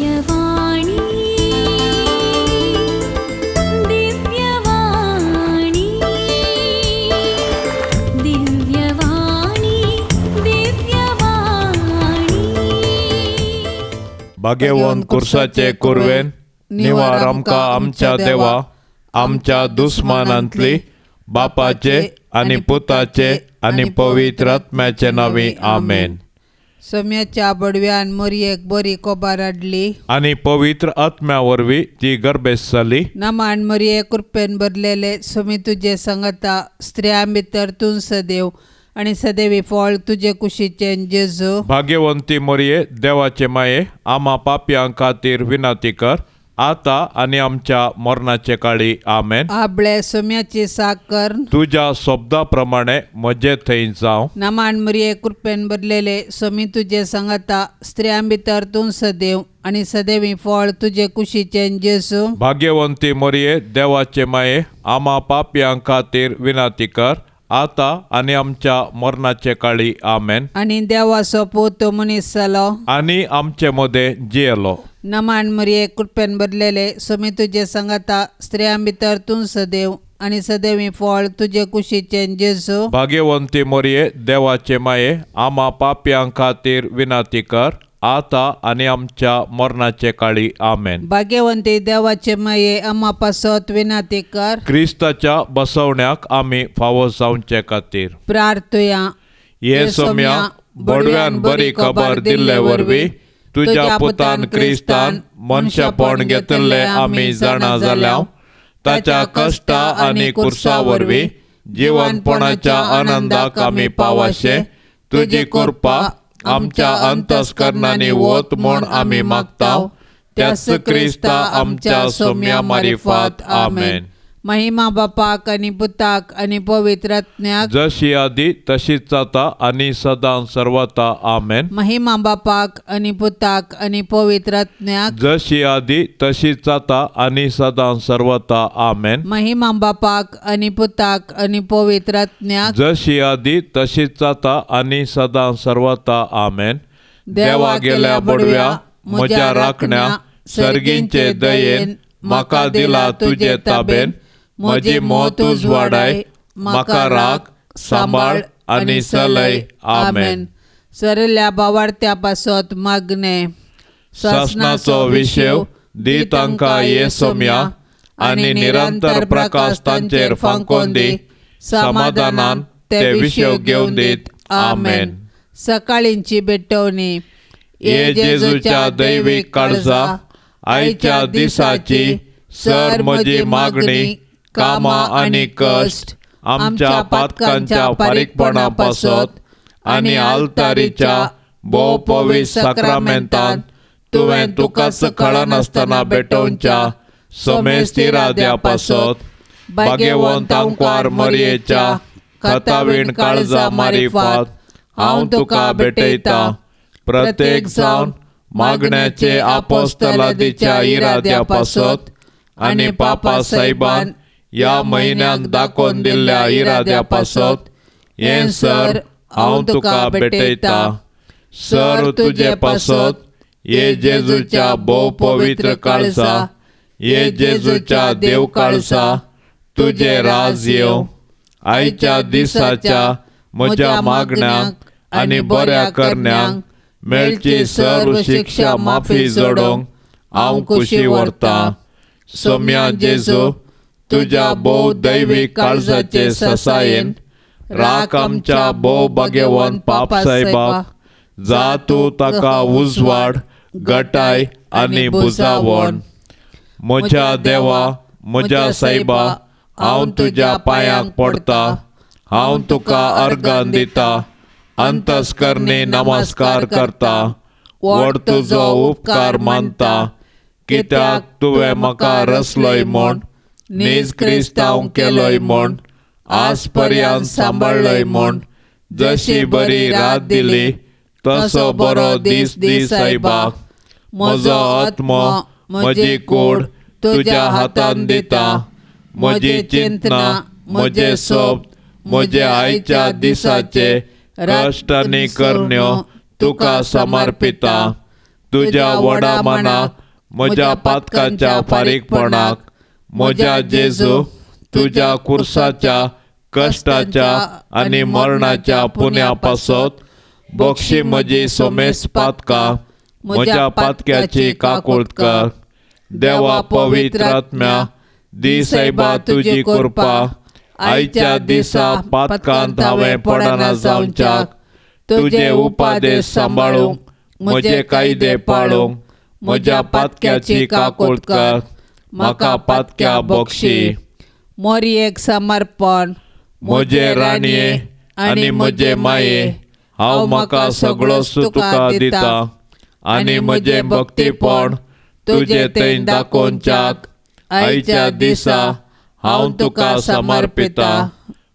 दिव्यवाणी दिव्यवाणी दिव्यवाणी दिव्यवाणी. भाग्यवंत कुर्साचे कुरवेन निवार आमकां आमच्या देवा आमच्या दुस्मानांतली बापाचे आनी पुताचे आनी पवित्र आत्म्याचे नांवी आमेन. सोम्याच्या बडव्यान मोरयेक बरी कोबार हाडली आनी पवित्र आत्म्या वरवीं ती गर्भेस्त जाली. नमान मोरये कृपेन भरलेले सोमी तुजे संगता, स्त्रियां भितर तूं सदैव आनी सदैवी फळ तुजे कुशीचें जेजू. भाग्यवंती मोरये देवाचे माये आमा पापयां खातीर विनंती कर आता आनी आमच्या मरणाचे काळी आमेन. आबळे सोम्याची साकर तुज्या शब्दा प्रमाणे म्हजे थंय जावं. नमान मोरये कृपेन भरलेले सोमी तुजे संगता, स्त्रियां भितर तूं सदैव आनी सदैवी फळ तुजे कुशीचें जेजू. भाग्यवंती मोरये देवाचे माये आमा पापयां खातीर विनंती कर आता आनी आमच्या मरणाचे काळी आमेन. आनी देवाचो पूत मनीस जालो आनी आमचे मदें जियेलो. नमान मोरये कृपेन भरलेले सोमी तुजे संगता, स्त्रियां भितर तूं सदैव आनी सदैवी फळ तुजे कुशीचें जेजू. भाग्यवंती मोरये देवाचे माये आमा पापयां खातीर विनंती कर आता आनी आमच्या मरणाचे काळी आमेन. भाग्यवंती देवाचे माये आमा पासत विनंती कर. क्रिस्ताच्या बसवण्याक आमी फावो जावचे खातीर प्रार्थुया. हे सोम्या बडव्यान बरी खबर दिल्ले वरवीं तुज्या पुतान क्रिस्तान मनशापण घेतिल्लें आमी जाणा जाल्या. ताच्या कश्टा आनी कुर्सा वरवीं जिवनपणाच्या आनंदाक आमी पावाशे तुजी कृपा आमच्या अंतस्करणांनी वत म्हूण आमी मागता. त्याच क्रिस्ता आमच्या सोम्या मारिफात आमेन. महिमा बापाक आनी पुताक आनी पवित्र आत्म्याक, जशी आदी तशीच जाता आनी सदां सर्वता आमेन. महिमा बापाक आनी पुताक आनी पवित्र आत्म्याक, जशी आदी तशीच जाता आनी सदां सर्वता आमेन. महिमा बापाक आनी पुताक आनी पवित्र आत्म्याक, जशी आदी तशीच जाता आनी सदां सर्वता आमेन. देवा गेल्या बडव्या म्हज्या राखण्या सर्गींचे दयेन म्हाका दिला तुजे ताबेन. म्हजी मत उजवाडाय म्हाका राख सांबाळ आनी चलय आमेन. सरल्या बावार्थ्या पासत मागणे. सासणाचो विशेव दी तांकां ये सोम्या आनी निरंतर प्रकाश तांचेर फांकोन दी. समाधानान ते विशेव घेवन दीत आमेन. सकाळींची भेटवणी. ये जेजूच्या दैवीक काळजा आयच्या दिसाची सर म्हजी मागणी कामां आनी कश्ट आमच्या पातकांच्या फारीकपणा पासत आनी आल्तारीच्या भोव पवित्र साक्रामेंतान तुवें तुकाच कळनासतना भेटोवच्या समेस्त इराद्या पासत भाग्यवंत आंकवार मरयेच्या खतावीण काळजा मारिफात हांव तुका भेटयता. प्रत्येक जावन मागण्याचे आपोस्तलादीच्या इराद्या पासत आनी पापा साहेबान ह्या म्हयन्याक दाखोवन दिल्ल्या इराद्या पासत हें सर हांव तुका भेटयता. सर तुजे पासत हे जेजूच्या भोव पवित्र काळजा हे जेजूच्या देव काळजा तुजें राज येवं. आयच्या दिसाच्या म्हज्या मागण्यांक आनी बऱ्या करण्यांक मेळची सर्व शिक्षा माफी जोडोवंक हांव खुशी व्हरतां. सोम्या जेजू तुज्या भोव दैवीक काळजाचे ससायेन राख आमच्या भोव भाग्यवंत पाप साहेबाक जा तूं ताका उजवाड गटाय आनी बुजावण. म्हज्या देवा म्हज्या सायबा हांव तुज्या पांयांक पडटा. हांव तुका अर्गान दिता अंतस्करणी नमस्कार करता. व्हड तुजो उपकार मानता कित्याक तुवें म्हाका रचलोय म्हूण नीज क्रिस्तांव केलोय म्हूण आज पर्यंत सांबाळ्ळोय म्हूण. जशी बरी रात दिली तसो बरो दीस दी सायबा. म्हजो आत्मो म्हजी कूड तुज्या हातान दिता. म्हजी चिंतना म्हजे सोब म्हजे आयच्या दिसाचे कश्ट आनी करण्यो तुका समर्पिता. तुज्या व्हडा मनाक म्हज्या पातकाच्या फारीकपणाक म्हज्या जेजू तुज्या कुर्साच्या कश्टाच्या आनी मरणाच्या पुण्या पासत बक्षी म्हजी सोमेस पातकां म्हज्या पातक्याची काकूळट कर. देवा पवित्र आत्म्या दी सायबा तुजी कृपा आयच्या दिसा पातकांत हांवें पडना जावच्याक तुजे उपादेश सांबाळूंक म्हजे कायदे पाळूंक म्हज्या पातक्याची काकूळट कर. म्हाका पातक्या बक्षी. मोरयेक समर्पण. म्हजे राणये आनी म्हजे माये हांव म्हाका सगळोच तुका दिता आनी म्हजें भक्तीपण तुजे थंय दाखोवच्याक आयच्या दिसा हांव तुका समर्पिता.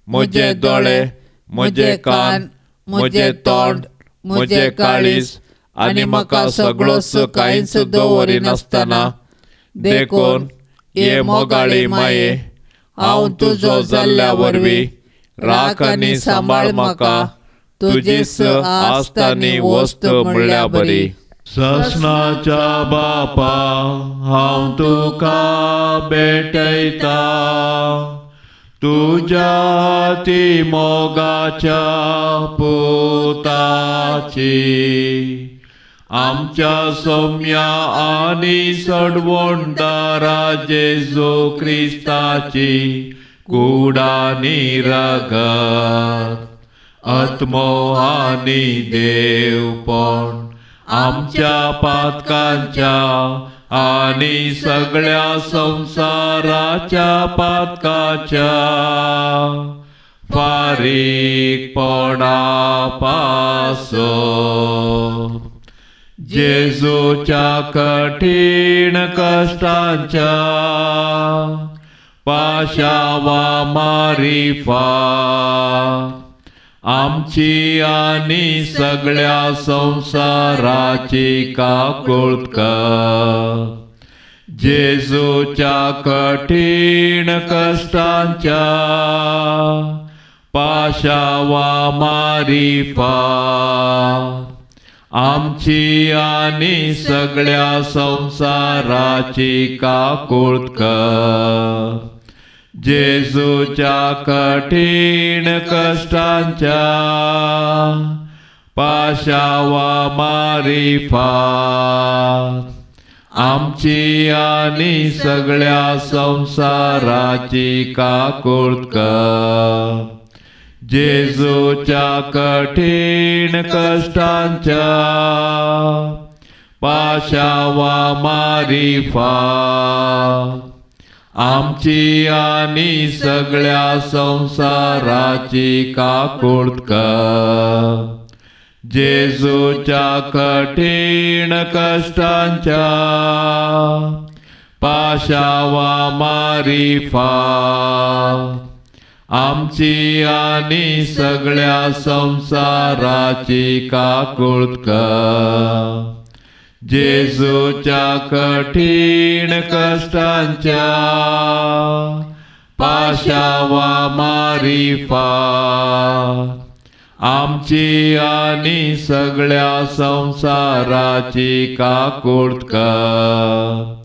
म्हजे दोळे म्हजे कान म्हजें तोंड म्हजें काळीज आनी म्हाका सगळोच कांयच दवरिनासतना देखून हे मोगाळी माये हांव तुजो जाल्ल्या वरवीं राख आनी सांबाळ म्हाका तुजीच आस्त आनी वस्त म्हणल्या बरी. ससनाच्या बापा हांव तुका भेटयता तुज्या ती मोगाच्या पुताची आमच्या सौम्या आनी सडवणदारा जेजू क्रिस्ताची कूड आनी रगत आत्मो आनी देवपण आमच्या पातकांच्या आनी सगळ्या संवसाराच्या पातकाच्या फारीकपणा पासत जेजूच्या कठीण कश्टांच्या पाशावा मारिफात आमची आनी सगळ्या संवसाराची काकूळट कर. जेजूच्या कठीण कश्टांच्या पाशावा मारिफात आमची आनी सगळ्या संवसाराची काकूळट कर. जेजूच्या कठीण कश्टांच्या पाशावा मारिफात आमची आनी सगळ्या संवसाराची काकूळट कर. जेजूच्या कठीण कश्टांच्या पाशावा मारिफात आमची आनी सगळ्या संवसाराची काकूळट कर. जेजूच्या कठीण कश्टांच्या पाशावा मारिफात आमची आनी सगळ्या संवसाराची काकूळट कर. जेजूच्या कठीण कश्टांच्या पाशावा मारिफात आमची आनी सगळ्या संवसाराची काकूळट कर.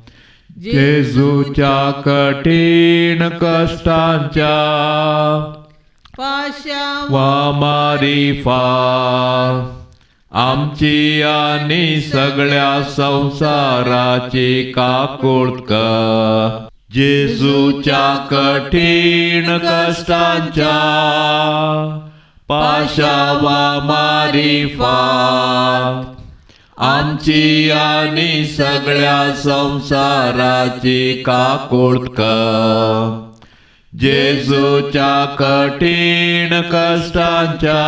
जेजूच्या कठीण कश्टांच्या पाशावा मारिफात आमची आनी सगळ्या संवसाराची काकूळट कर. जेजूच्या कठीण कश्टांच्या पाशावा मारिफात आमची आनी सगळ्या संवसाराची काकूळट कर. जेजूच्या कठीण कश्टांच्या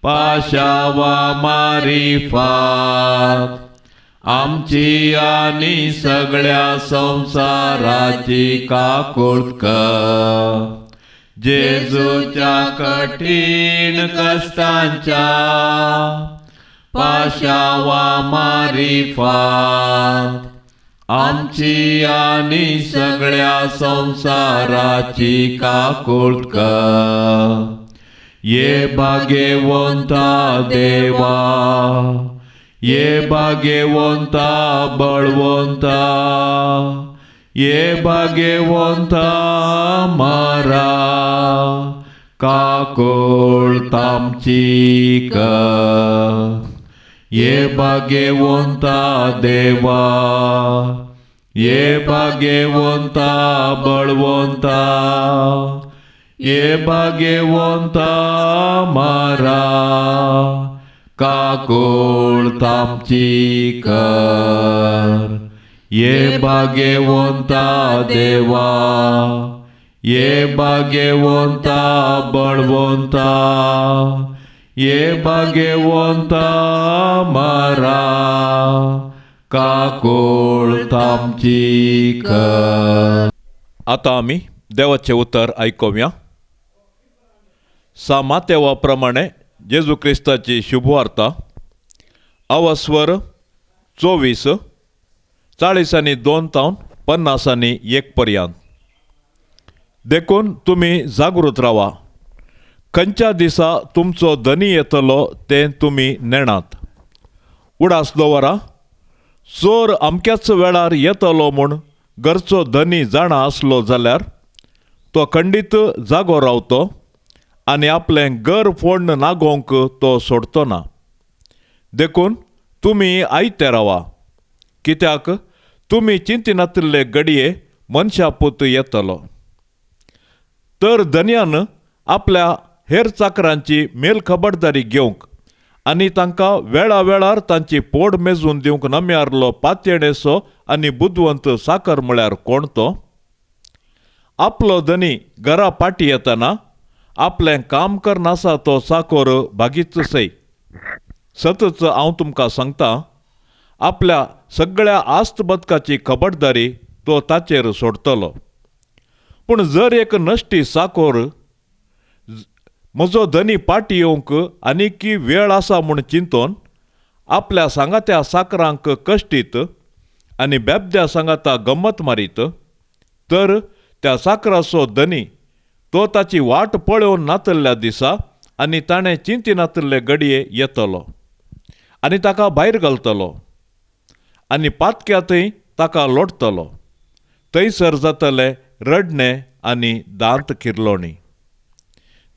पाशावा मारिफात आमची आनी सगळ्या संवसाराची काकूळट कर. जेजूच्या कठीण कश्टांच्या पाशावा मारिफात आमची आनी सगळ्या संवसाराची काकूळट कर. ये भाग्यवंता देवा ये भाग्यवंता बळवंता, ये भाग्यवंता मारा, काकोळ तामची कर। ये भाग्यवंता देवा, ये भाग्यवंता बळवंता, ये भाग्यवंता मारा, काकोळ तामची कर। ये भाग्यवंता देवा, ये भाग्यवंता बळवंता, ये भाग्यवंता मारा, काकोळ तामची कर। आतां आमी देवाचें उतर आयकुया। सा मातेवा प्रमाणे जेजू क्रिस्ताची शुभवार्ता अवस्वर 24 42 तावन 51 पर्यंत। देखून तुमी जागृत रावा, खंयच्या दिसा तुमचो धनी येतलो तें तुमी नेणात। उडास दवरा, चोर अमक्याच वेळार येतलो म्हूण घरचो धनी जाणा आसलो जाल्यार तो खंडीत जागो रावतो आनी आपलें घर फोण्ण नागोवंक तो सोडतो ना। देखून तुमी आयते रावा, कित्याक तुमी चिंतिनातिल्ले घडये मनशा पूत येतलो। तर धनयान आपल्या हेर चाकरांची मेल खबरदारी घेवंक आनी तांकां वेळा वेळार तांची पोड मेजून दिवंक नम्यारलो पातयेणेचो आनी बुदवंत साकर म्हळ्यार कोण तो? आपलो धनी घरा फाटी येतना आपलें काम करनासा तो चाकोर भागीच सय। सतच हांव तुमकां सांगता, आपल्या सगळ्या आस्त बदकाची खबरदारी तो ताचेर सोडतलो। पूण जर एक नश्टी चाकोर म्हजो धनी पाटी येवंक आनीकी वेळ आसा म्हूण चिंतून आपल्या सांगात्या साकरांक कश्टीत आनी बेबद्या सांगाता गम्मत मारीत, तर त्या साकराचो धनी तो ताची वाट पळोवन नातल्ल्या दिसा आनी ताणें चिंतिनातल्ले घडये येतलो आनी ताका भायर घालतलो आनी पातक्यांतय ताका लोटतलो। थंयसर जातलें रडणें आनी दांत किरलोणी।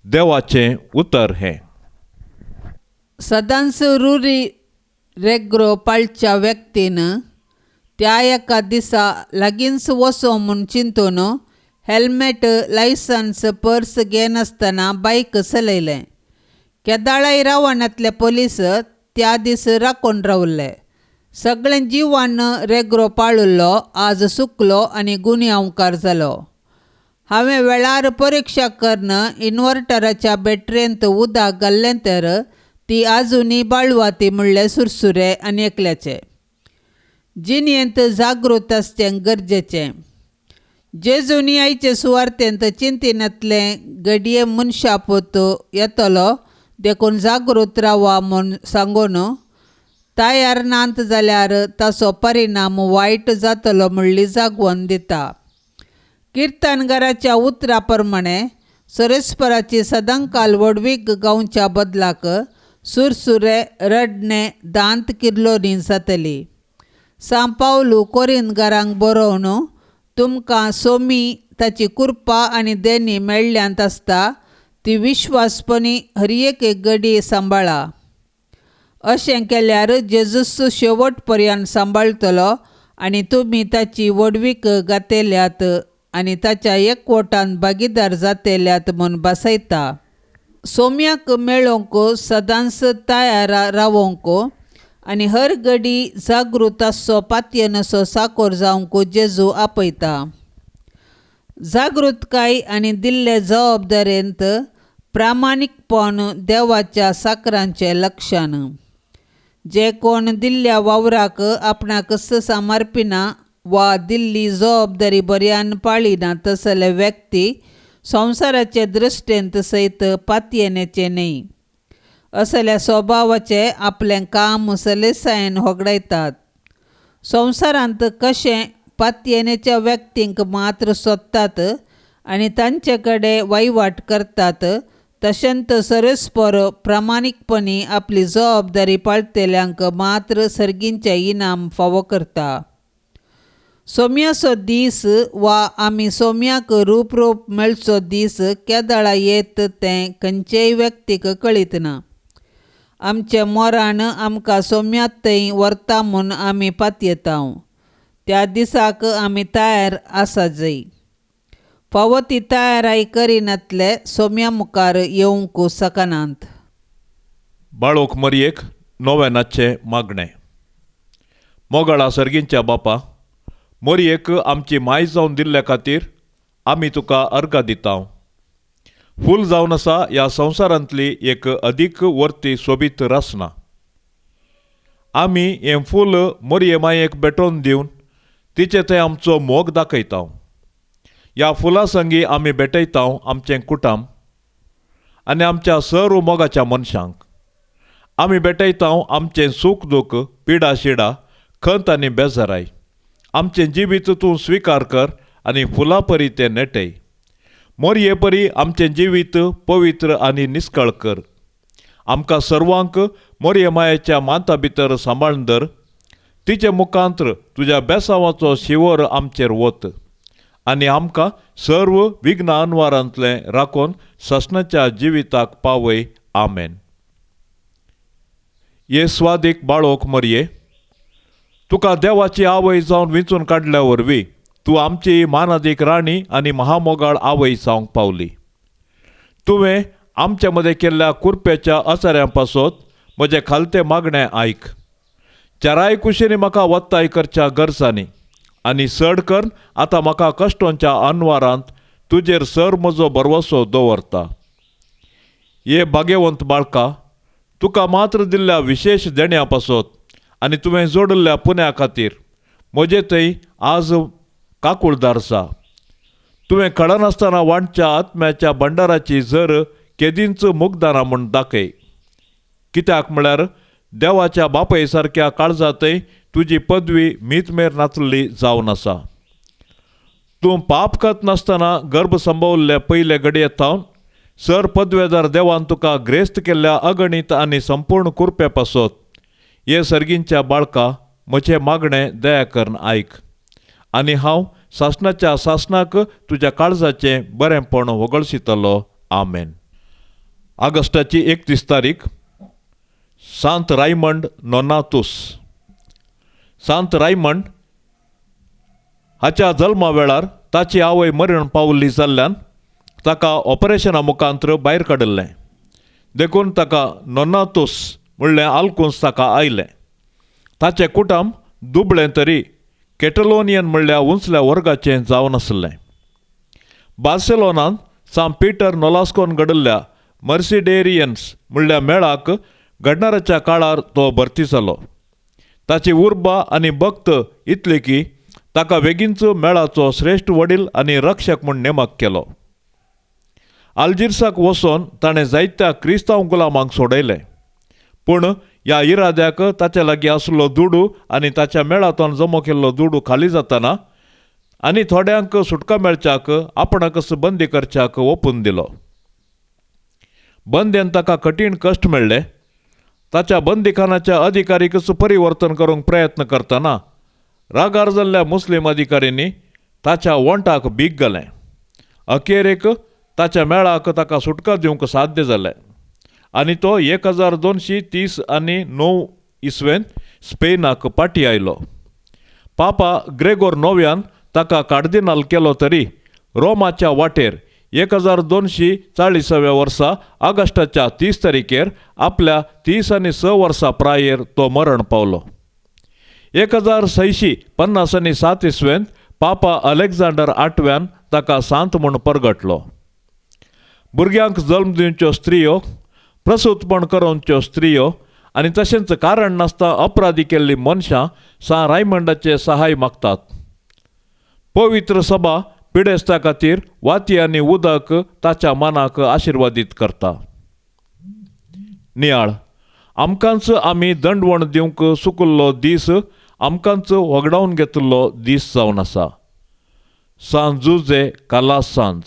देवाचें उतर हें। सदांच रुरी रेग्रो पाळच्या व्यक्तीन त्या एका दिसा लागींच वचो म्हूण चिंतून हेल्मेट, लायसन्स, पर्स घेनासतना बायक चलयलें। केदाळाय रावणांतले पोलीस त्या दीस राखून रावले। सगळें जिवान रेग्रो पाळिल्लो आज सुकलो आनी गुन्यांवकार जालो। हांवें वेळार परिक्षा करून इन्वर्टराच्या बॅटरेंत उदक घाल्लें तर ती आजुनूय बाळवाती म्हणलें सुरसुरे आनी एकल्याचे। जिणेंत जागृत आसचें गरजेचें। जेजूनी आयचे सुवार्तेंत चिंतिनातलें घडये मनशा पूत येतलो देखून जागृत रावा म्हूण सांगून तयार नात जाल्यार ताचो परिणाम वायट जातलो म्हणली जागवण दिता। किर्तनगाराच्या उतरा प्रमाणे सरेस्पराची सदांकाल व्हडवीक गावच्या बदलाक सुरसुरे, रडणे, दांत किर्लोनी जातली। सांव पावलू कोरिंदगारांक बरोवन तुमकां सोमी ताची कृपा आनी देणी मेळ्ळ्यांत आसता ती विश्वासपणी हर एक घडी सांबाळा। अशें केल्यार जेजूस शेवट पर्यंत सांबाळटलो आनी तुमी ताची व्हडवीक गातेल्यात आनी ताच्या एकवटान भागीदार जातेल्यात म्हूण बसयता। सोम्याक मेळोवंक सदांच तयार रावोवंक आनी हर घडी जागृत आसचो पातयेनसो साकोर जावंक जेजू आपयता। जागृतकाय आनी दिल्ले जबाबदारेंत प्रामाणीकपण देवाच्या साकरांचें लक्षण। जे कोण दिल्ल्या वावराक आपणाकच समर्पिना वा दिल्ली जबाबदारी बऱ्यान पाळिना तसले व्यक्ती संवसाराचे दृश्टेंत सयत पातयेनेचे न्हय। असल्या स्वभावाचे आपलें काम सलेसायेन होगडायतात। संवसारांत कशें पातयेनेच्या व्यक्तींक मात्र सोदतात आनी तांचे कडेन वहिवाट करतात तशेंच सरस्पर प्रामाणीकपणी आपली जबाबदारी पाळटल्यांक मात्र सर्गींचें इनाम फावो करता. सोम्याचो दीस वा आमी सोम्याक रूप रूप मेळचो दीस केदळा येत तें खंयचेय व्यक्तीक कळीत ना. आमचें मरण आमकां सोम्यांत थंय व्हरता म्हूण आमी पातयेता. त्या दिसाक आमी तयार आसा जाय. फावो ती तयाराय करिनातले सोम्या मुखार येवंक शकनात. बाळोक मरयेक नोवेनाचें मागणें. मोगाळा सर्गींच्या बापा, मोरयेक आमची माय जावन दिल्ल्या खातीर आमी तुका अर्घा दिता. फूल जावन आसा ह्या संवसारांतली एक अदीक वर्ती सोबीत रचना. आमी हें फूल मोरये मायेक भेटोवन दिवन तिचे थंय आमचो मोग दाखयता. ह्या फुलां संगी आमी भेटयता आमचें कुटुंब आनी आमच्या सर्व मोगाच्या मनशांक. आमी भेटयता आमचें सूख दूख, पिडा शिडा, खंत आनी बेजाराय. आमचें जिवीत तूं स्विकार कर आनी फुलां परी तें नेटय. मोरये परी आमचें जिवीत पवित्र आनी निस्कळ कर. आमकां सर्वांक मोरये मायेच्या मांता भितर सांबाळून धर. तिचे मुखांत्र तुज्या बेसांवाचो शिंवर आमचेर वत आनी आमकां सर्व विघ्न अनवारांतलें राखून ससनाच्या जिविताक पावय. आमेन. हे स्वादीक बाळोक मरये, तुका देवाची आवय जावन विंचून काडल्या वरवीं तूं आमची मानादीक राणी आनी महामोगाळ आवय जावंक पावली. तुवें आमच्या मदें केल्ल्या कुरप्याच्या अचाऱ्यां पासत म्हजें खालतें मागणें आयक. चाराय कुशींनी म्हाका वत्ताय करच्या गरजांनी आनी चड करून आतां म्हाका कश्टोंच्या अनवारांत तुजेर सर म्हजो भरवसो दवरता. हे भाग्यवंत बाळका, तुका मात्र दिल्ल्या विशेश देण्या पासत आनी तुवें जोडिल्ल्या पुण्या खातीर म्हजे थंय आज काकुळदार जा. तुवें कळनासतना वांटच्या आत्म्याच्या भंडाराची जर केदींच मुगदाना म्हूण दाखय. कित्याक म्हळ्यार देवाच्या बापय सारक्या काळजांतय तुजी पदवी मीतमेर नाचली जावन आसा. तूं पाप करत नासतना गर्भ संभवल्ले पयले घडये थावन सर पदवेदार देवान तुका ग्रेस्त केल्ल्या अगणीत आनी संपूर्ण कुरपे पासत हे सर्गींच्या बाळका म्हजें मागणें दया करून आयक आनी हांव सासणाच्या सासणाक तुज्या काळजाचें बरेंपण वगळशितलो. आमेन. ऑगस्टाची 31 तारीख, सांत रायमंड नोनातूस. सांत रायमंड हाच्या जल्मा वेळार ताची आवय मरण पावल्ली जाल्ल्यान ताका ऑपरेशना मुखांत्र भायर काडिल्लें, देखून ताका नोनातूस म्हणलें आलकुंस ताका आयलें. ताचें कुटुंब दुबळें तरी कॅटलोनियन म्हणल्या उंचल्या वर्गाचें जावन आसलें. बार्सेलोनांत सांत पीटर नोलास्कोन घडिल्ल्या मर्सिडेरियन्स म्हणल्या मेळाक घडणाराच्या काळार तो भरती जालो. ताची उर्बा आनी भक्त इतली की ताका बेगीनच मेळाचो श्रेश्ठ वडील आनी रक्षक म्हूण नेमक केलो. आल्जिर्साक वचून ताणें जायत्या क्रिस्तांव गुलामांक सोडयलें, पूण ह्या इराद्याक ताच्या लागीं आसलो दुडू आनी ताच्या मेळांतल्यान जमो केल्लो दुडू खाली जातना आनी थोड्यांक सुटका मेळच्याक आपणाकच बंदी करच्याक ओपून दिलो. बंद्यान ताका कठीण कश्ट मेळ्ळे. ताच्या बंदीखानाच्या अधिकारीकच परिवर्तन करूंक प्रयत्न करतना रागार जाल्ल्या मुस्लीम अधिकाऱ्यांनी ताच्या वोंटाक भीक घालें. अखेरेक ताच्या मेळाक ताका सुटका दिवंक साध्य जालें आनी तो 1230 आनी 9 इसवेंत स्पेनाक पाटी आयलो. पापा ग्रेगोर नोव्यान ताका कार्दिनाल केलो तरी रोमाच्या वाटेर 1240व्या वर्सा ऑगस्टाच्या 30 तारखेर आपल्या 30 आनी 6 वर्सां प्रायेर तो मरण पावलो. 1650 आनी 7 इसवेंत पापा अलेक्झांडर आठव्यान ताका सांत म्हूण परगटलो. भुरग्यांक जल्म दिवच्यो स्त्रियो, प्रसूतपण करोवच्यो स्त्रियो आनी तशेंच कारण नासता अपराधी केल्ली मनशां सांत रायमंडाचें सहाय मागतात. पवित्र सभा पिडेस्ता खातीर वाती आनी उदक ताच्या मनाक आशिर्वादीत करता. नियाळ आमकांच आमी दंडवण दिवंक सुकुल्लो दीस आमकांच वगडावन घेतिल्लो दीस जावन आसा. सांत जुजे कालासांज.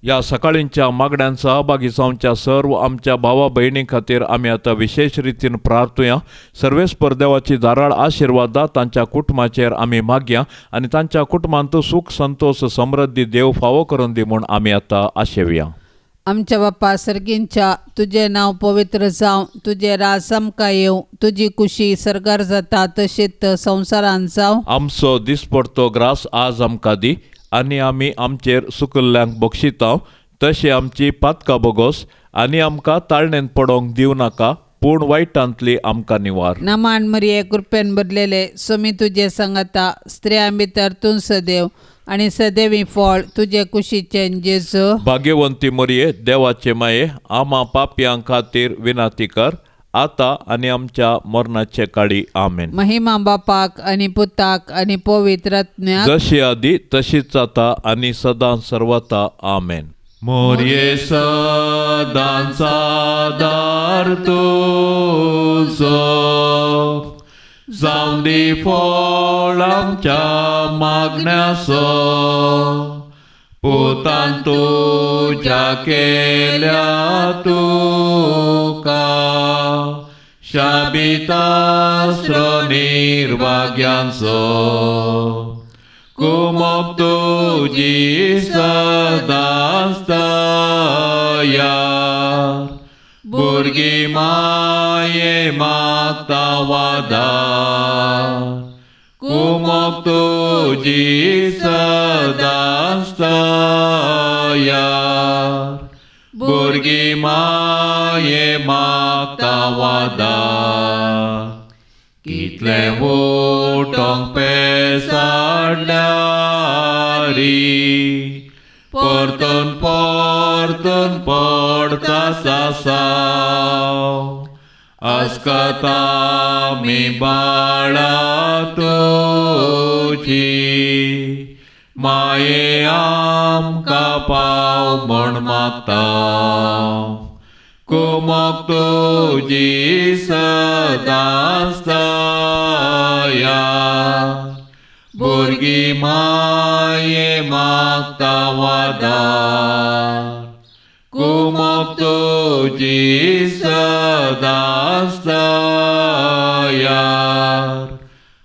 ह्या सकाळींच्या मागण्यान सहभागी जावच्या सर्व आमच्या भावा भयणी खातीर आमी आतां विशेश रितीन प्रार्थुया. सर्वेस्पर देवाची धाराळ आशिर्वादा तांच्या कुटुंबाचेर आमी मागया आनी तांच्या कुटुंबांत सूख संतोष समृद्धी देव फावो करून दी म्हूण आमी आतां आशेवया. आमच्या बापा सर्गींच्या, तुजें नांव पवित्र जावं, तुजें राज आमकां येवं, तुजी कुशी सर्गार जाता तशीच संवसारांत जावं. आमचो दिसपडतो ग्रास आज आमकां दी आनी आमी आमचेर सुकल्ल्यांक बक्षिता तशें आमची पातकां बोगोस आनी आमकां ताळणेन पडोवंक दिवं नाका, पूण वायटांतली आमकां निवार. नमान मरिये, कृपेन भरलेले, स्वामी तुजे सांगाता, स्त्रियां भितर तूं सदैव आनी सदैवी फळ तुजे कुशीचें जेजू. भाग्यवंती मरिये, देवाचे माये, आमा पापयां खातीर विनंती कर आतां आनी आमच्या मरणाचे काळी. आमेन. महिमा बापाक आनी पुताक आनी पवित्र आत्म्याक, जशी आदी तशीच आतां आनी सदां सर्वता. आमेन. मोरये सदांचा दार तुजो, जावं दी फळ आमच्या मागण्याचो, पुतान तुज्या केल्या तुका शाबितास्र निर्भाग्यांचो, कुमक तुजी सदांच तयार, भुरगीं माये मागता वादार, कुमक तुजी सदांच तयार, भुरगीं माये मागता वादार. कितलें उठोंक पेसाडल्यारी, परतून परतून पडता सासाव, अस्कता मी बाळा तुजी, माये आमकां पाव म्हण मागता, कुमक तुजी सदांच तयार, भुरगीं माये मागता वादार, कुमक तुजी सदांच तयार,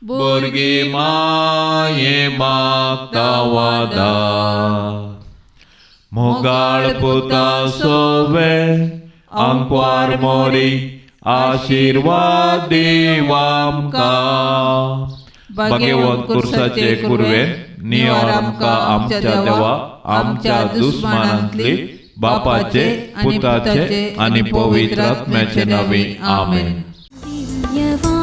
भुरगीं माये मागता वादार. मोगाळ पुता सोवे आंकवार मोरी, आशिर्वाद दीव आमकां, भाग्यवंत कुर्साचे कुरवे निवार आमकां आमच्या देवा, आमच्या दुस्मानांतली, बापाचे पुताचे आनी पवित्र आत्म्याचे नांवी. आमेन. दिव्यवाणी.